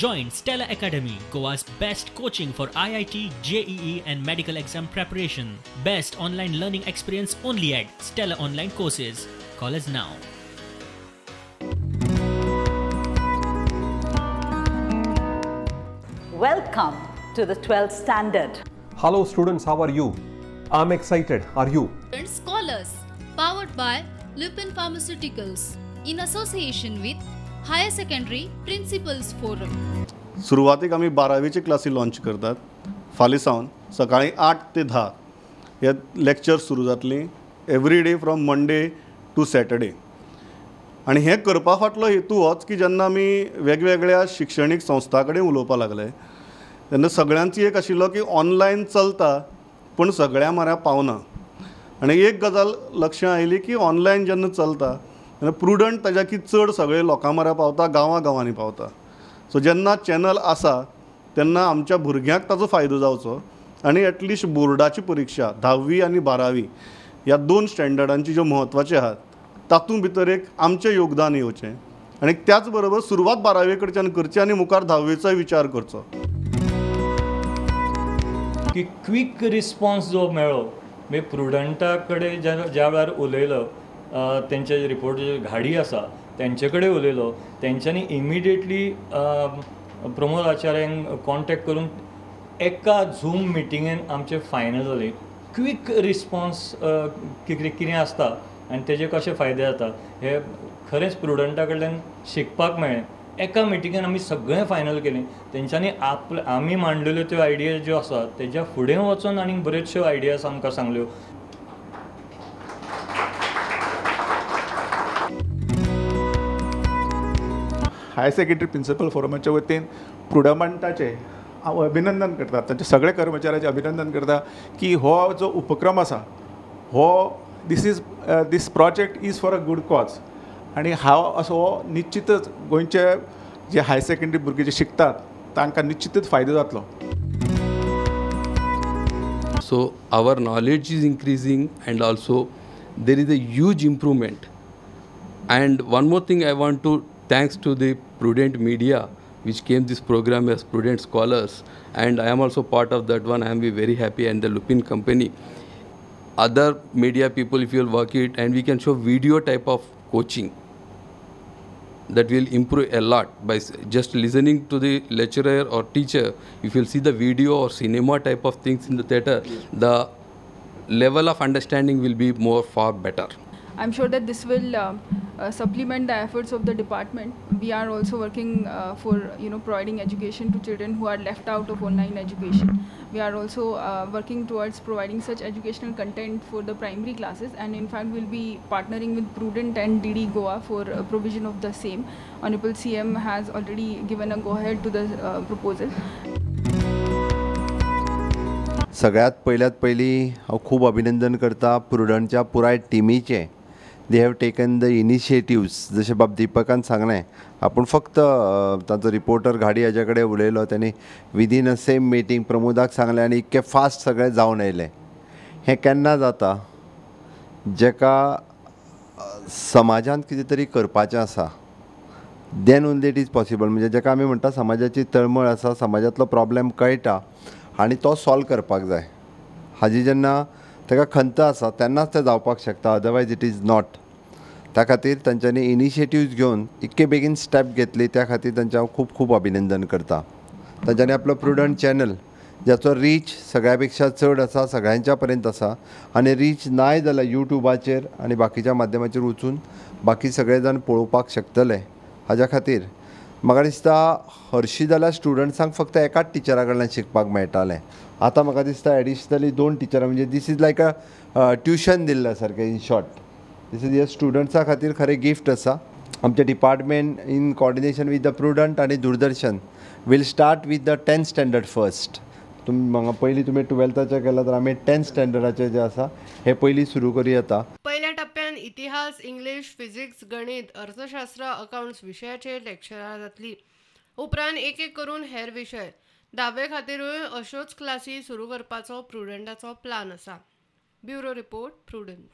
Join Stella Academy, Goa's best coaching for IIT, JEE and medical exam preparation. Best online learning experience only at Stella Online Courses. Call us now. Welcome to the 12th standard. Hello students, how are you? I'm excited. Are you? Scholars, powered by Lupin Pharmaceuticals in association with Higher Secondary Principals Forum. सुरवातीक आमी 12वीचे क्लासी launch करतात. फाल्यां सावन सकाळीं 8 ते 10 हे lecture सुरू जातली every day from Monday to Saturday. आनी हें करपा फाटलो हेतू होच की जेन्ना आमी वेगवेगळ्या शिक्षणीक संस्था कडेन उलोवपाक लागले तेन्ना सगळ्यांची एक आशिल्लो की ऑनलायन चलता पूण सगळ्या म्हऱ्या पावना. आनी एक गजाल लक्षां आयली की ऑनलायन जेन्ना चलता तेन्ना प्रुडंट ताज्या की चड सगळे लोकां म्हऱ्या पावता, गांवां गांवांनी पावता. सो जेन्ना चॅनल आसा तेन्ना आमच्या भुरग्यांक ताजो फायदो जावचो आनी एटलिस्ट बोर्डाची परिक्षा 10वी आनी 12वी ह्या 2 स्टँडर्डांची ज्यो म्हत्वाच्यो आहात तातूंत भितर एक आमचें योगदान येवचें आनी त्याच बरोबर सुरवात 12वे कडच्यान करची आनी मुखार 10वेचोय विचार करचो. की क्विक रिस्पॉन्स जो मेळ्ळो मागीर प्रुडंटा कडेन ज्या वेळार उलयलो, तेंचे रिपोर्ट घाडी आसा तेंचे कडेन उलयलो, तेंच्यांनी इमिडिएटली प्रमोद आचार्यांक कॉन्टेक्ट करून एका झूम मिटिंगेन आमचें फायनल जालें. क्विक रिस्पॉन्स कितें आसता आनी तेजे कशे फायदे जाता हे खरेंच प्रुडंटा कडल्यान शिकपाक मेळ्ळें. एका मिटिंगेन आमी सगळें फायनल केलें. तेंच्यांनी आपले आमी मांडलेल्यो त्यो आयडिया ज्यो आसा तेज्या फुडें वचून आनी बऱ्योचश्यो आयडियाज आमकां सांगल्यो. हायर सेकंडरी प्रिंसिपल फोरमाच्या वतीन प्रुडंटाचें हांव अभिनंदन करता, तांच्या सगळ्या कर्मचाऱ्याचें अभिनंदन करता की हो जो उपक्रम आसा हो this project is for a good cause. आनी हांव असो हो निश्चितच गोंयचे जे हायर सेकंडरी भुरगे जे शिकतात तांकां निश्चितच फायदो जातलो. So our knowledge is increasing and also there is a huge improvement. And one more thing I want to thanks to the Prudent Media which came this program as Prudent Scholars, and I am also part of that one. I am very happy, and the Lupin company, other media people, if you will work it, and we can show video type of coaching that will improve a lot by just listening to the lecturer or teacher. If you will see the video or cinema type of things in the theater, the level of understanding will be more far better. I'm sure that this will supplement the efforts of the department. We are also working for providing education to children who are left out of online education. We are also working towards providing such educational content for the primary classes, and in fact we'll be partnering with Prudent and DD Goa for provision of the same. Honorable CM has already given a go-ahead to the proposal. सगळ्यात पयल्यात पयलीं हांव खूब अभिनंदन करता प्रुडंटच्या पुराय टिमीचें. They have taken the initiatives. जशें बाब दीपकान सांगलें, आपूण फक्त तांचो रिपोर्टर घाडी हाज्या कडेन उलयलो, तांणी विदीन अ सेम मिटींग प्रमोदाक सांगलें आनी इतकें फास्ट सगळें जावन आयलें. हें केन्ना जाता जेका समाजांत कितें तरी करपाचें आसा, then only it is possible. म्हणजे जेका आमी म्हणटा समाजाची तळमळ आसा, समाजांतलो प्रॉब्लेम कळटा आनी तो सॉल्व करपाक जाय, हाजी जेन्ना ताका खंत आसा तेन्नाच तें जावपाक शकता, अदरवायज it is not. त्या खातीर तांच्यांनी इनिशिएटिव्ज घेवन इतके बेगीन स्टेप घेतली, त्या खातीर तांचें हांव खूब खूब अभिनंदन करता. तांच्यांनी आपलो प्रुडंट चॅनल ज्याचो रीच सगळ्या पेक्षा चड आसा, सगळ्यांच्या पर्यंत आसा, आनी रीच नाय जाल्यार यूट्यूबाचेर आनी बाकीच्या माध्यमाचेर वचून बाकी सगळे जाण पळोवपाक शकतले. हाज्या खातीर म्हाका दिसता हरशीं जाल्यार स्टुडंट्सांक फक्त एकाच टिचरा कडल्यान शिकपाक मेळटालें, आतां म्हाका दिसता एडिशनली 2 टिचरां, म्हणजे this is like a tuition दिल्ल्या सारकें. इन शॉर्ट this is ह्या स्टुडंट्सां खातीर खरें गिफ्ट आसा. आमचें department in coordination with the Prudent आनी Doordarshan will start with the 10th standard first. तुमी म्हाका पयलीं तुमी 12थाचें केलां तर आमी 10th स्टँडर्डाचें जें आसा हें पयलीं सुरू करूं येता. पयल्या टप्प्यान इतिहास, इंग्लीश, फिजिक्स, गणित, अर्थशास्त्र, अकाउंट्स विशयाचेर लेक्चरां जातली. उपरांत एक एक करून हेर विशय. 10वे खातीरूय अश्योच क्लासी सुरू करपाचो प्रुडंटाचो प्लान आसा. Bureau report, Prudent.